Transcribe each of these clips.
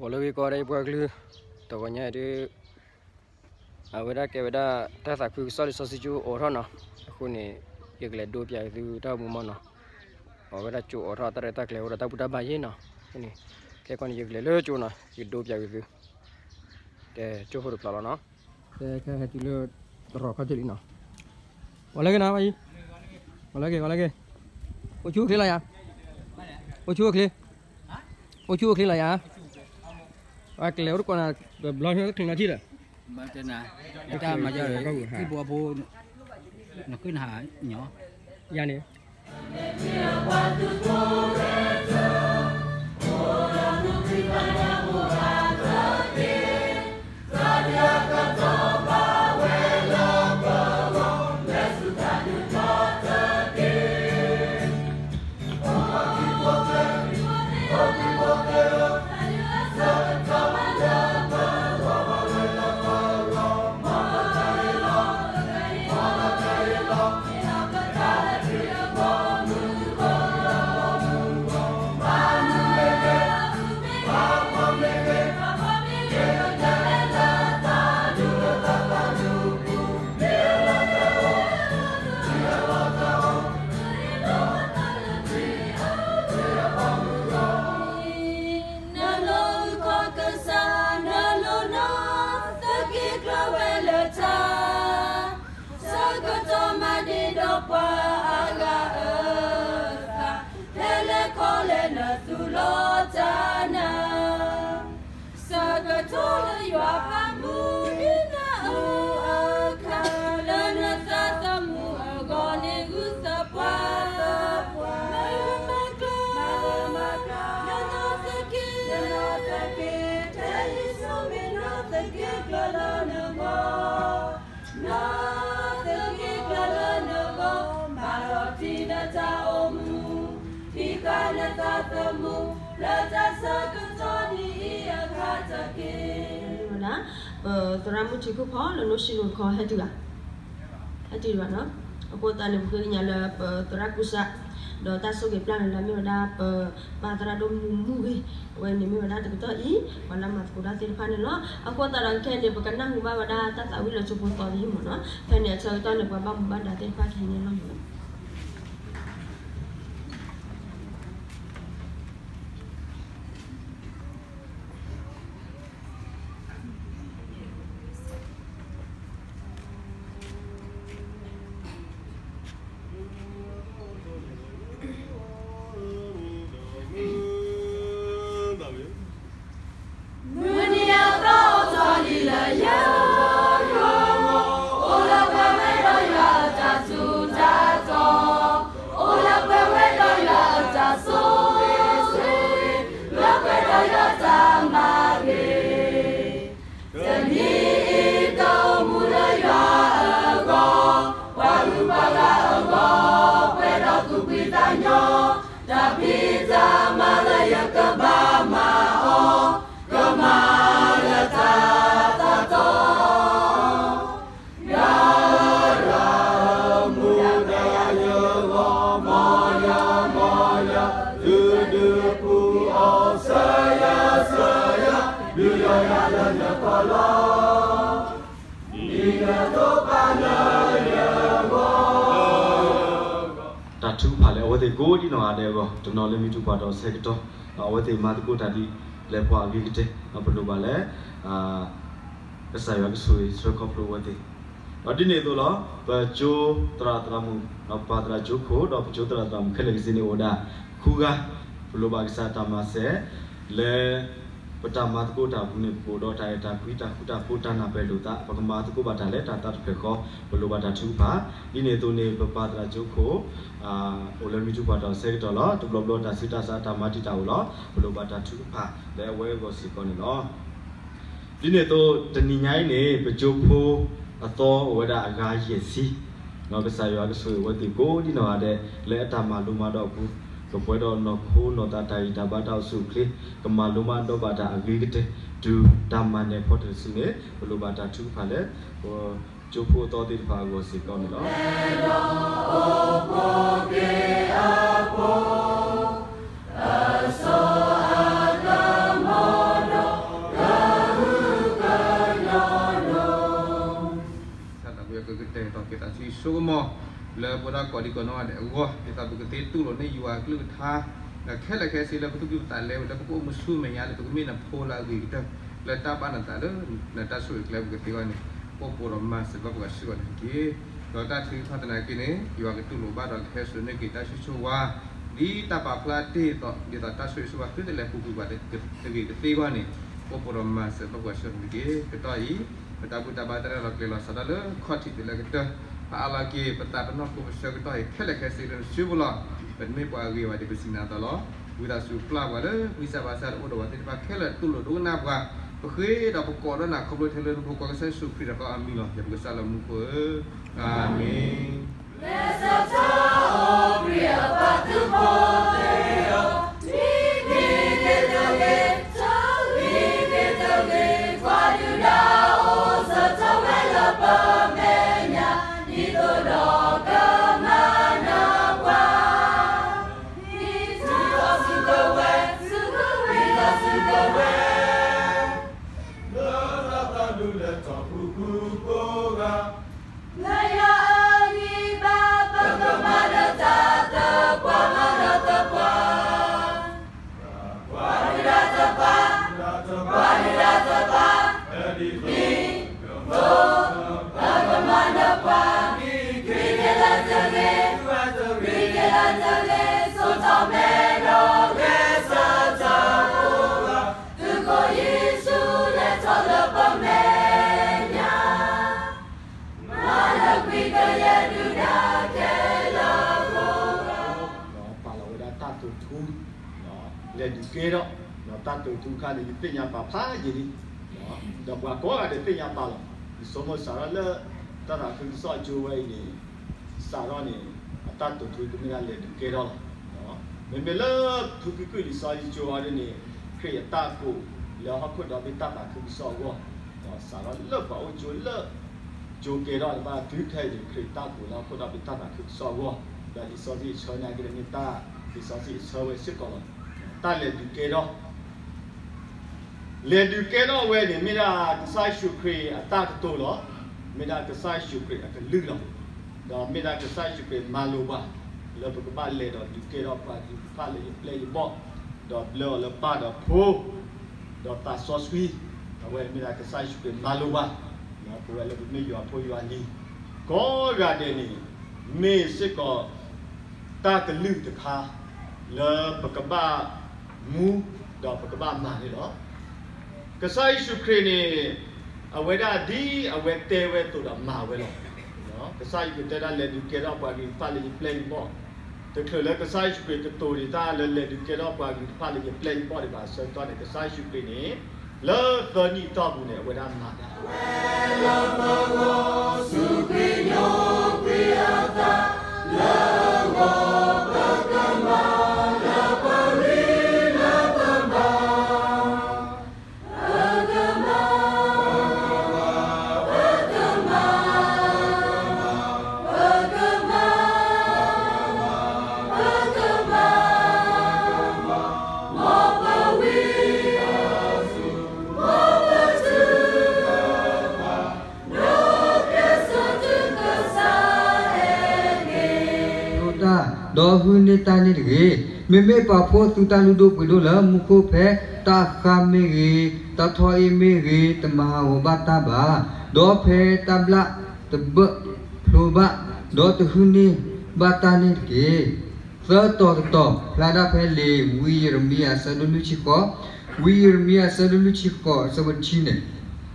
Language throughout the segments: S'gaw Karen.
အိၣ်လၢဂ့ၢ်ကီဒ်ယပှၤကလုာ်, တဂီၤညါအံၤဒ် အဝဲဒၣ်ကဲဝဲဒၣ်တၢ်သးခုကစီၣ်လံာ်စီဆှံကၠိအိးထီၣ်နီၤ, အဃိန့ၣ် ယကလဲၤဒိပၠးက့ၤသုတၢ်အိၣ်မူမီၢ်နီၤ, အဝဲဒၣ်ကၠိအိးထီၣ်တၢ်ရဲၣ်တၢ်ကျဲၤအိၣ်ဒီးတၢ်ဘူၣ်တၢ်ဘါယ့ၢ်နီၤ, အဃိန့ၣ် ခဲကီန့ၣ် ယကလဲၤလၢကၠိနီၤ, ယကဒိပၠးက့ၤသု တဲကၠိဖိတဖျိးလီၤနီၤ, တဲခဲဟဲတုၤလၢတရီခီတလံနီၤ, ဂီၤလၢဂ့ၤနီၤ, ဂီၤလၢဂ့ၤ, ဂီၤလၢဂ့ၤ, အိၣ်ဆူၣ်အိၣ်ချ့လီၤယၤ, အိၣ်ဆူၣ်အိၣ်ချ့, အိၣ်ဆူၣ်အိၣ်ချ့လီၤယၤ, ပကလဲၤအိၣ်တကိးနၤ, ဘျီန့ၣ်တချုးနၤထံၣ်ဒီး, တၢ်မၤယၤ, ဖိ, ယၤန့ၣ် နလိၣ်ခီကစၢ်, နလိၣ်နီၢ်သက့ကျၢၤဝဲလၢထါ, ဆၢကတီၢ်မၤဒံးဒီးပှၤအဂၤအသး, ဖဲလဲၣ်ခီလဲၣ်နသူၣ်လီၤတၢ်နၤ ဆၢကတီၢ်လၢယွၤအမူဒံးနၤ အူအကါ, လၢနသးသမူအဂီၢ်န့ၣ် ဂုာ်သပှၢ်, မၤဂၢၢ်မၤကျၢၤ, မၤဂၢၢ်မၤကျၢၤ, နနီၢ်သက့, နနီၢ်သက့, တဲဟံးဆူမ့ၢ်နီၢ်သက့ကျၢၤလၢနဂီၢ် နီၢ်သက့ကျၢၤလၢနဂီၢ်, မၤလီၤတံၢ်နတၢ်အိၣ်မူ, ဖံးဃာ်နသးသမူ, လၢတၢ်ဆၢကတီၢ်ဒ်အံၤအခါတက့ၢ်. ဝဲဒၣ် ပသရၣ်မုၣ်ထံခိၣ်ဖီလၢနိၣ်စံလိၤတခီ ဟဲတုၤဧါ, ဟဲတုၤဘၣ်နီၤ, အဃိသတးန့ၣ် ပဃ့ကညးလၢပသရၣ်ကူစါ ဒီးတၢ်ဆိၣ်ဂ့ၤပျၢ်န့ၣ်လၢမ့ၢ်ဝဲဒၣ်ပပၢ်သရၣ်ဒိၣ်မူမူဂ့ၤ, အဝဲန့ၣ်မ့ၢ်ဝဲဒၣ်တကတီၢ်အံၤ ပှၤလၢမၤသကိးတၢ်သ့ၣ်တဖၣ်န့ၣ်လီၤ. အဃိသတးဒီးခဲအံၤန့ၣ် ပကနၢ်ဟူဘၣ်ဝဲဒၣ်တၢ်သးဝံၣ်လၢကၠိဖိသီတယုၢ်မ့ၢ်နီၤ, ဖဲန့ၣ်အဆၢကတီၢ်န့ၣ် ပှၤဘၣ်မူဘၣ်ဒါသ့ၣ်တဖၣ်ကဟံးန့ၢ်လီၤမ့ၢ်နီၤ. မုၢ်နံၤအသီအိၣ်ထီၣ်လံလၢယဂီၢ်, အိၣ်လၢပှဲၤဝဲဒီးယွၤအတၢ်ထူးတၢ်တီၤ, အိၣ်လၢပှဲၤဝဲဒီးယွၤအတၢ်ဆိၣ်ဂ့ၤဆိၣ်ဝါ, လၢပှဲၤဒီးယွၤတၢ်မၤဂ့ၤ တနံၤအံၤတအိၣ်မူလၢယွၤအဂီၢ်, ပှၤဂုၤပှၤဂၤအဂီၢ်, ပှဲၤဒီးသူၣ်ဖှံသးညီ, တၢ်ဖံးတၢ်မၤလၢယကဘၣ်မၤအီၤ, ကမၤလၢတၢ်သးတီၤ ယၤယၤအမူဒါယဂီၢ်, မ်ယၤမ်ယၤ, သုဒုးပူၤအီၤ, ဆှၢယၤဆှၢယၤ, ဒုးယၤယၤလၢနခီၣ်လီၤ, ဒ်နတိာ်ပာ်လၢယဂီၢ် တၢ်ထုကဖၣ်လၢအဝဲသ့ၣ်ကိးဒံနီၢ်ဂၤဒဲးအဂီၢ်, တနီၤလၢမံၤတူၢ်ပှၤတီၢ်ဆၢကတီၢ်, ဒီးအဝဲသ့ၣ်မၤသကိးတၢ်ဒ်လဲၣ်ပှၤအဂ့ၤကတၢၢ်, ဒီးပလိၣ်ဘၣ်လၢ ကစၢ်ယွၤကဆိၣ်ဂ့ၤဆှၢခီဖျိအဝဲသ့ၣ်, ဒီးဒ်န့ၣ်အသိးလီၤ. ပကၠိသရၣ်သရၣ်မုၣ်, ပပၢ်သရၣ်ကၠိခိၣ်ဒီးပကၠိသရၣ်သရၣ်မုၣ်ခဲလၢာ်ခဲဆ့န့ၣ်အိၣ်ဝဲဒၣ်ဃုဂၤ, ပလိၣ်ဘၣ်ကစၢ်တၢ်မၤစၢၤ လၢ ပတၢ်မၤသကိးတၢ်အပူၤန့ၣ် ပကအိၣ်ဒီးတၢ်အဲၣ်တၢ်ကွံ တၢ်ဃူတၢ်ဖိး တၢ်နၢ်ပၢၢ်လိာ်သး, ပကမၤသကိးဘၣ်တၢ်လၢတၢ်သးတဖျၢၣ်ဃီ, ပလိၣ်ဘၣ်တၢ်ထုကဖၣ်, ဒ်န့ၣ်အသိးန့ၣ် ပပၢ်သရၣ်ကၠိခိၣ် အိၣ်လၢမံၤတူၢ်ပှၤတီၢ်ဆၢကတီၢ်လီၤ. တဘျီဘျီတၢ်ဆူးတၢ်ဆါတၢ်မၤတံာ်တာ်အိၣ်လီၤ. ပလိၣ်ဘၣ်တၢ်ထုကဖၣ်လၢအဝဲအဂီၢ်စ့ၢ်ကီးန့ၣ်လီၤ. ဒ်န့ၣ်အသိး တနံၤညါအံၤန့ၣ် ပကၠိဖိအသီအိၣ်ဝဲဒၣ်အဂၤယဲၢ်ဆံ, ကစၢ်ယွၤကဆိၣ်ဂ့ၤအဝဲသ့ၣ်ကိးဒံနီၢ်ဂၤဒဲး လၢအတၢ်မၤလိမၤဒိးအပူၤ, ကပှဲၤဒီးနီၢ်ခိနီၢ်သးတၢ်ဂံၢ်တၢ်ဘါတၢ်အိၣ်ဆူၣ်အိၣ်ချ့, ကမၤလိမၤဒိးဘၣ်တၢ်အဂ့ၤကတၢၢ် တုၤတၢ်မၤနၢၤဖီတစုန့ၣ် ပလိၣ်ဘၣ်တၢ်ထုကဖၣ်လၢ ကၠိဖိအသီသ့ၣ်တဖၣ်အဂီၢ်စ့ၢ်ကီးန့ၣ်လီၤ. အဆိအကမီၤဒီး တၢ်ဆိၣ်ဂ့ၤဆိကမိၣ် လၢပဝဲဒၣ်ကိးဒံကိးနီၢ်ဂၤဒဲးအဂီၢ် ဒ်သိးပကသ့တူၢ်လိာ်န့ၢ်ယွၤအကလုၢ်ကထါ ဒီးခဲလၢာ်ခဲဆ့လၢပသူၣ်ကံၢ်ပသးလဲဝဲလၢပကအိၣ်မူဆူမဲာ်ညါ လၢပကမ့ၢ်နဖိလၢအဂ့ၤကတၢၢ် လၢတၢ်ဘၣ်နသးလၢ နတၢ်ဆိၣ်ဂ့ၤကျဲပကသ့အဂီၢ်န့ၣ် အိၣ်ပိာ်ဒီးမၤစၢၤဘၣ်ပှၤစ့ၢ်ကီးန့ၣ်တက့ၢ်. ဒီးတၢ်ထုကဖၣ်သနာ်က့န့ၣ် ယွၤကတူၢ်လိာ်ဘၣ်ဒီးကဟဲစိာ်န့ၢ်က့ၤတၢ်ဆိၣ်ဂ့ၤဆိၣ်ဝါ ဒ်တၢ်ပာ်ဖျါတ့ၢ်အသိး ဒ်သိးတၢ်ဆိၣ်ဂ့ၤဆိၣ်ဝါသုတလဲၤပူၤကွံာ်ဘၣ်တဂ့ၤကသ့အဂီၢ်န့ၣ် အိၣ်ပိာ်ဒီးမၤစၢၤဘၣ်ပှၤစ့ၢ်ကီးန့ၣ်တက့ၢ်. ကတီၢ်အံၤ ပတၢ်ဘူၣ်တၢ်ဘါတၢ်ရဲၣ်လီၤကျဲၤလီၤစးထီၣ်လၢ ခီၣ်ထံးတုၤလၢကတၢၢ် ပအးလီၤက့ၤ ပသးပနီၣ်ဖိပဆၢကတီၢ်အံၤခဲလၢာ်ခဲဆ့လၢနစုပူၤလီၤ. ပတမ့ၢ်ပှၤဂ့ၤဝဲဒၣ် ပစံးနၤအသးလီၤ. ဝံသးစူၤပျၢ်ပှၤလၢ ဝံစၢ်ဘါစၢ်တအိၣ်ဒီးပှၤသ့ၣ်တဖၣ်ခဲလၢာ် တူၢ်လိာ်ဒိကနၣ်ပှၤ ပဃ့ဒီးပကိးဒီးနၤခီဖျိထဲလၢနဖိခွါကစၢ်ယ့ၣ်ၡူးခရံာ်တက့ၢ်အမံၤလီၤ. ယပကစၢ်လၢမူခိၣ်ဧၢ, အၤမ့ၣ်. လၢတၢ်သးဒူလၢထီၣ်ပူၤပူၤကိးဂၤ လၢယွၤအဂံၢ်ဘါ ပကမၤလၢတၢ်သပှၢ် မၤလၢသပှၢ် ပှၤဒုးတၢ်သပှၢ် ပှၤဒုးတၢ်သပှၢ် ဒ်သိး ပကမၤလၢပှၤ ခရံာ်က့ၤလၢတဂ့ၤ ခရံာ်က့ၤလၢတဂ့ၤ ဆိထီၣ်မဲဒီးဂဲၤဆၢထၢၣ် သုးခိၣ်ယ့ၣ်ၡူးလဲၤထီၣ်လၢပမဲာ်ညါ မၤလၢကွံာ်ကယဲၢ်ဒုၣ်ဒါခဲလၢာ်အဂီၢ် ပာ်လီၤဝဲဒၣ်တၢ်တိာ်ထူ လဲၤဒုးကဲထီၣ် တၢ်တိာ်ထူအခါန့ၣ် ယသ့ၣ်ညါပာ်ဖးယံာ်လံ ဒီးပှၤကိးဂၤဒဲးသ့ၣ်ညါပာ်လီၤ. ယဆိကမိၣ်စးထီၣ်လၢ တၢ်သးခုကစီၣ်အကၠိဝဲအံၤန့ၣ် စးထီၣ်န့ၣ် အတၢ်တိာ်ထူကမ့ၢ်ဒၣ်လဲၤဒုးကဲထီၣ်လီၤ. မ့မ့ၢ်လၢ ဖုကံၢ်ကွံၢ်လံာ်စီဆှံကၠိအံၤဒ်န့ၣ် ခရံာ်အတၢ်ကိးလၢဟီၣ်ခိၣ်ဒီဘ့ၣ်တၢ်သးခုကစီၣ်အဂီၢ် ဒီးစးထီၣ်လၢပှၤအိၣ်ကၠိလၢ ကၠိကဲထီၣ်တဖၣ် တုၤခဲအံၤန့ၣ် ခရံာ်တၢ်ကိးလၢဟီၣ်ခိၣ်ဒီဘ့ၣ်တၢ်သးခုကစီၣ်အဂီၢ် ဒီးလံာ်စီဆှံအဆၢန့ၣ်က့န့ၣ်မ့ၢ်တၢ် လံာ်စီဆှံအဆၢဝဲစ့ၢ်ကီးလီၤ. တၢ်လဲၤဒုးကဲထီၣ် လဲၤဒုးကဲထီၣ်ဝဲန့ၣ် မ့ၢ်ဒၣ်ကစၢ်ယ့ၣ်ၡူးခရံာ်အတၢ်ကတိၤလီၤ. မ့ၢ်ဒၣ်ကစၢ်ယ့ၣ်ၡူးခရံာ်အကလုၢ်လီၤ. ဒီးမ့ၢ်ဒၣ်ကစၢ်ယ့ၣ်ၡူးခရံာ်မၤလိာ်ပှၤ လၢပကဘၣ်လဲၤဒီးဒုးကဲထီၣ်ပှၤကလုာ်တဖၣ်လၢယပျဲၢ်ယဘီၣ်, ဒီးဘျၢအီၤလၢပၢ်ဒီးဖိ ဒီးသးစီဆှံ, အဝဲမ့ၢ်ဒၣ်ကစၢ်ယ့ၣ်ၡူးခရံာ်မၤလိာ်ပှၤ, ပဝဲလၢပမ့ၢ်ယွၤဖိယွၤလံၤ ကိးဂၤဒဲးန့ၣ် မ့ၢ်စ့ၢ်ကီး တၢ်ကလုၢ်တခါ လၢပကဘၣ်မူ ဒီးပကဘၣ်မၤန့ၣ်လီၤ. ကစၢ်ယ့ၣ်ၡူးခရံာ်န့ၣ် အဝဲဒၣ်ဒ်အဝဲတဲဝဲအသိးဒီးမၤဝဲလီၤ. ကစၢ်ယ့ၣ်ၡူးခရံာ်တဲဒၣ်လဲၤဒုးကဲထီၣ်ပှၤကလုာ်တဖၣ်လၢယပျဲၢ်ယဘီၣ်, တချုးလၢကစၢ်ယ့ၣ်ၡူးခရံာ်ကတိၤန့ၢ်တၢ်လၢလဲၤဒုးကဲထီၣ်ပှၤကလုာ်တဖၣ်လၢယပျဲၢ်ယဘီၣ်ဒံးဘၣ်အဆၢကတီၢ်န့ၣ် ကစၢ်ယ့ၣ်ၡူးခရံာ်န့ၣ် လၢသၢနံၣ်အတီၢ်ပူၤန့ၣ် အဝဲဒၣ်မၤတၢ် တၢ်, ဒီးဟုန့ၢ်တၢ်န့ၣ်တဂ့ၤ. မ့မ့ၢ်ပှၤဖှီၣ်သုးတၢ်လုၢ်ဒိၣ်ပှ့ၤဒိၣ်လၢမူခိၣ်ဖဲ တၢ်ဃၢ်မ့ၢ်ဂ့ၤ, တၢ်ထီၣ်အ့ၣ်မ့ၢ်ဂ့ၤ, တမၤဟးဂီၤဘၣ်တၢ်ဘၣ်. ဒီးဖဲတၢ်ဘျၣ်တဘၢၣ်ဖျိဘၣ်, ဒီးတဟုန့ၢ်ဘၣ်တၢ်န့ၣ်တက့ၢ်. သၢတီၤတတီၤ ဖျါဒၣ်ဖဲလံာ်ဝံယံးရမံယၤအဆၢဒိၣ်လွံၢ်ဆံဃိး, ဝံယံးရမံယၤအဆၢဒိၣ်လွံၢ်ဆံဃိးအဆၢဖိတဆံန့ၣ်,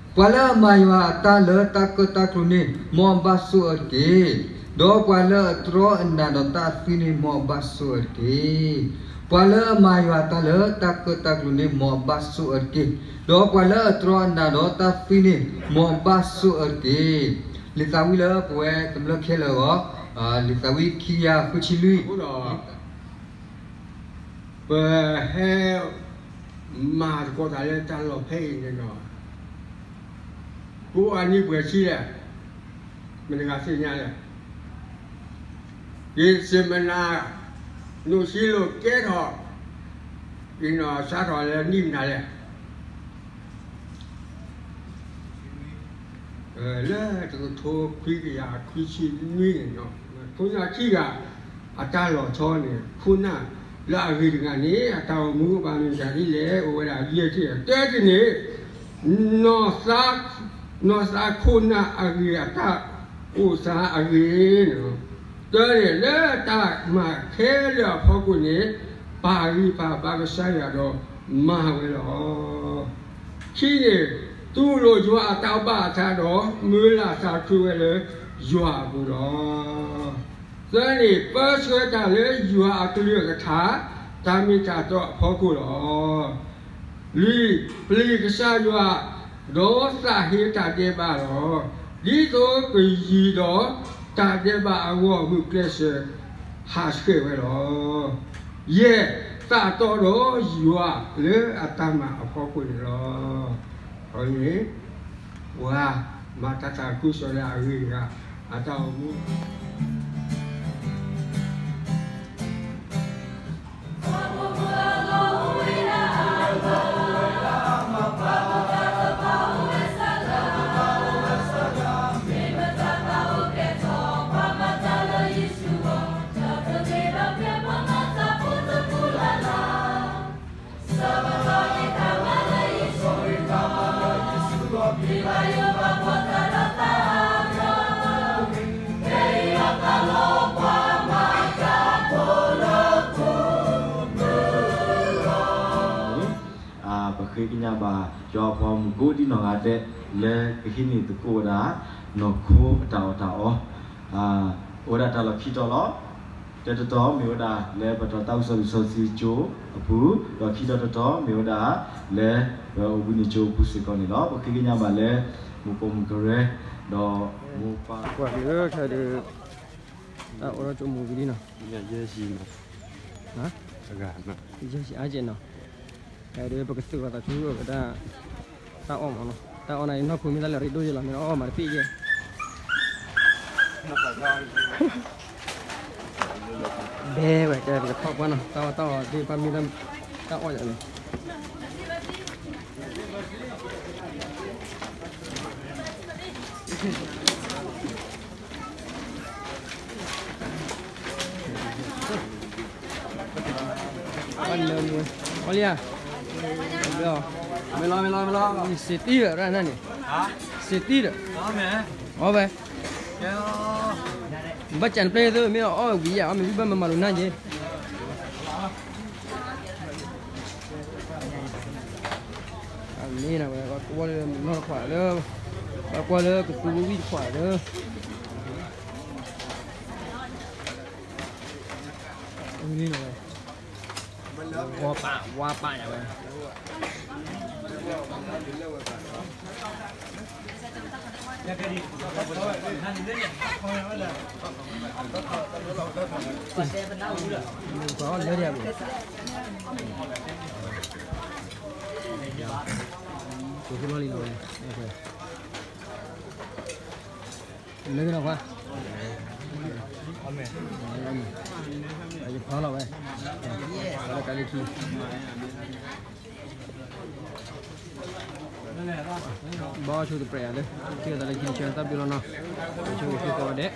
ပှၤလၢအမၤယွၤအတၢ်လၢတၢ်ကၢၣ်တၢ်ကျူၤန့ၣ် မ်အဘၣ်ဆိၣ်အၢတက့ၢ်. ဒီးပှၤလၢအတြီအနၤဒီးတၢ်သံန့ၣ်မ်အဘၣ်ဆိၣ်အၢတက့ၢ်. ပှၤလၢအမၤယွၤအတၢ်လၢတၢ်ကၢၣ်တၢ်ကျူၤန့ၣ် မ်အဘၣ်ဆိၣ်အၢတက့ၢ်. ဒီးပှၤလၢအတြီအနၤဒီးတၢ်သံန့ၣ် မ်အဘၣ်ဆိၣ်အၢတက့ၢ်. လံာ်သးဝံၣ်လၢပဝဲကမျၢၢ်ခဲလၢာ်အဂီၢ်, လံာ်သးဝံၣ်ခံကယၤဃုဆံလွံၢ် အဃိဒီး ပဟဲ မၤသကိးတၢ်လၢတၢ်လီၢ်ဖဲအံၤန့ၣ်ဒီး ကိးအနံၣ်ပှဲၤဆံလဲၣ်, မတၤတဂၤသ့ၣ်ညါလဲၣ်. ဂ့ၤစ့မနၤ နိၣ်စံလိာ်ကဲထီၣ် အံၤနီၢ်စးထီၣ်လၢနံၣ်မနုၤလဲၣ်. လၢတကထိခွံကယၤခွံဆံနွံန့ၣ်လီၤ. ခိၣ်နၢ်ခံဂၤ အတၢ်လီၤဆီန့ၣ် ခိၣ်နၢ်လၢအဂ့ၤတဂၤန့ၣ် အတၢ်အိၣ်မူဘၣ်မ့ၢ်တၢ်ဒ်လဲၣ် အိၣ်ဝဲဒၣ်ယဲၢ်ထံၣ်, တၢတန့ၣ် နီၢ်သးခိၣ်နၢ်အဂ့ၤ အတၢ်အိၣ်သးအဂ့ၤန့ၣ်လီၤ. တၢန့ၣ် လၢတၢ်မၤခဲလၢာ်အဖီခိၣ်န့ၣ် ပာ်ဂံၢ်ပာ်ဘါကစၢ်ယွၤဒီးမၤဝဲလီၤ. ခံန့ၣ် တူၢ်လိာ်ယွၤအတၢ်ဘၣ်အသးဒီး မုၢ်လၢ်သးခုဝဲလၢယွၤအပူၤလီၤ. သၢန့ၣ် ပၢဆှၢတၢ်လၢယွၤအကလုၢ်အကထါ တၢ်မ့ၢ်တၢ်တီအဖီခိၣ်လီၤ. လွံၢ်, ပျံၤကစၢ်ယွၤ ဒီးသးဟ့တၢ်ဒဲးဘးလီၤ. ဒ်သိးကယံၤဒီးတၢ်ဒဲးဘးအဂီၢ် ဂုာ်ကျဲးစၢးဟးဆှဲးဝဲလီၤ. ယဲၢ်, သးတီဒီးယွၤလၢအတၢ်မၤအဖီခိၣ်န့ၣ်လီၤ. အန့ၣ် ပှၤမၤတၢ်သးခုကစီၣ်လၢအဂ့ၤတဂၤ အတၢ်အိၣ်မူ ပဃ့ကညးဘၣ် ယွၤအပှၤမုၣ်ကိးဒံနီၢ်ဂၤဒဲး လၢကဟံးန့ၢ်သကိးဝဲဒၣ် နီၢ်ခိအတၢ်အီၣ်တၢ်အီ, အိၣ်ဝဲဒၣ်တၢ်လီၢ်ခံတီၤလီၤ. တၢတတီၤမ့ၢ်ဝဲဒၣ်လၢပတၢ်သးခုကစီၣ်လံာ်စီဆှံကၠိအပူၤ, ဒီးခံတီၤတတီၤမ့ၢ်ဝဲဒၣ်လၢပအိၣ်ဘှံးနံၤကၠိအပူၤစ့ၢ်ကီးန့ၣ်လီၤ. ပဃ့ကညးဘၣ်လၢ မုၣ်ကီၢ်မုၣ်ကရၢ, ဒီးမိၢ်ပၢ် ကွၢ်က့ၤလၢခဲဒုး တၢ်အိၣ်ထီၣ်ကၠိမူဝံၤလံနီၤ, ယဲၢ်ဆံနီၤ, ယဲၢ်ဆံအါကဲနီၤ, ခဲဒုးပကသုးလီၤသးဆူဝဲဒၣ် တၢ်အီၣ်မးနီၤ, တၢ်အီၣ်နၤအံၤ နီၢ်ခိမ့ၢ်တၢ်လၢအရ့ဒိၣ်ယဲလီၤ မ့ၢ်အီၣ်မးတပ့ၢ်ယဲ ဘဲဝဲကဲ ပကထီၣ်ကွၢ်နီၤ, တၢ်အီၣ်တၢ်အီဒ်ပှၤမ့ၢ်တၢ်အီၣ်ယၤန့ၣ် အီၣ်လံဧါ, မ့ၢ်လီၤ မ့ၢ်လီၤ မ့ၢ်လီၤ, စ့တံၢ်ဒီးရၣ်နၢ်န့ၣ်, စ့တံၢ်ဒီး, အီၣ်ဝဲ, ဘၣ်စၢ်နပျဲၢ်သ့ၣ် မ့ၢ်အီၣ်ဝံၤယၤ အီၣ်မ့ၢ်ဝံၤဘၣ်မၤမၤလိာ်နၢ်က့ၤ အမ့ၢ်နဝဲ ပှၤကွၢ်လၢမုၢ်နီၢ်တခွးလၢ ပှၤကွၢ်လၢကသူဝံၣ်တခွးလၢ အမ့ၢ်နဝဲ ဝါပာ် ဝါပာ်ယဝဲ ပှၤအီၣ်လၢဒံးအပူၤ ကလီလံနီၤဝဲ လၢကနီၤခွါ ယဖီလီၤဝဲ လၢကလၢခံ ဘီဆိတပြဲးယၤလၢ ထံၣ်သးလၢခံဆၢ တၢ်ဘျုးလီၤနီၤ ဆိကမိၣ်သကိးဒဲး